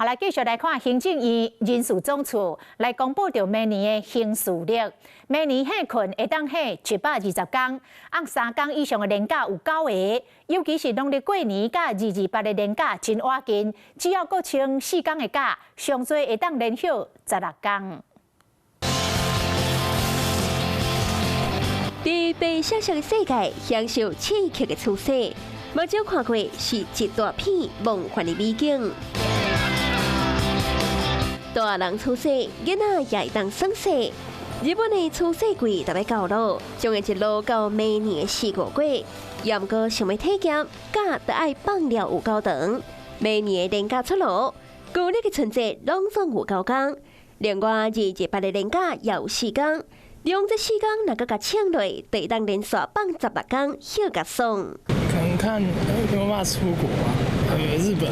好，來繼續來看行政院人事總處來公布著明年的行事曆。明年歇睏會當歇120工，按3工以上的連假有九個，尤其是農曆過年佮228的連假真倚近，只要閣請4工的假，上濟會當連休16工。佇白雪雪的世界，享受刺激的出世，目睭看過是一大片夢幻的美景。大人出世，囡仔也會當耍勢。日本的出世季就欲到囉，將會一路到明年的四五月。也毋過想欲體驗，假著愛放了有夠長。明年的年假出爐，舊曆的春節攏總有9工，另外228的連假也有四工，兩這四工若閣共請落，就會當連續放16工，歇共爽。可能看有沒有辦法出國吧，日本。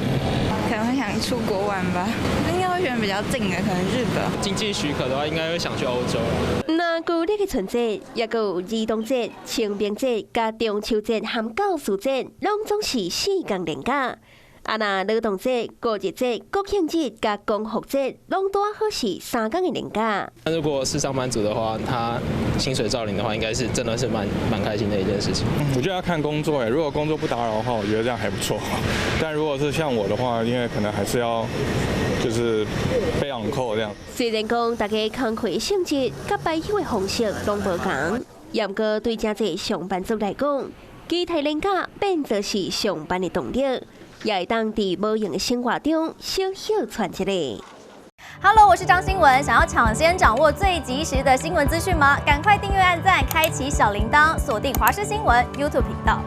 可能會想出國玩吧，應該會選比較近的，可能日本。經濟許可的話，應該會想去歐洲。若舊曆的春節，抑閣有兒童節、清明節、佮中秋節和教師節，攏總是四工連假。啊，若勞動節、過日節、國慶節佮光復節，攏拄好是3工的連假。那如果是上班族的話，他薪水照領的話，應該是真的是蠻開心的一件事情。我覺得要看工作誒，如果工作不打擾的話，我覺得這樣還不錯。但如果是像我的話，因為可能還是要就是被 on call 這樣。雖然講大家工課性質佮排休的方式攏無仝，也毋過對誠濟上班族來講，期待連假變做是上班的動力，也會當佇無閒的生活中小歇喘一下。 Hello，我是張新聞，想要搶先掌握最及時的新聞資訊嗎？趕快訂閱、按讚、開啟小鈴鐺，鎖定華視新聞 YouTube 頻道。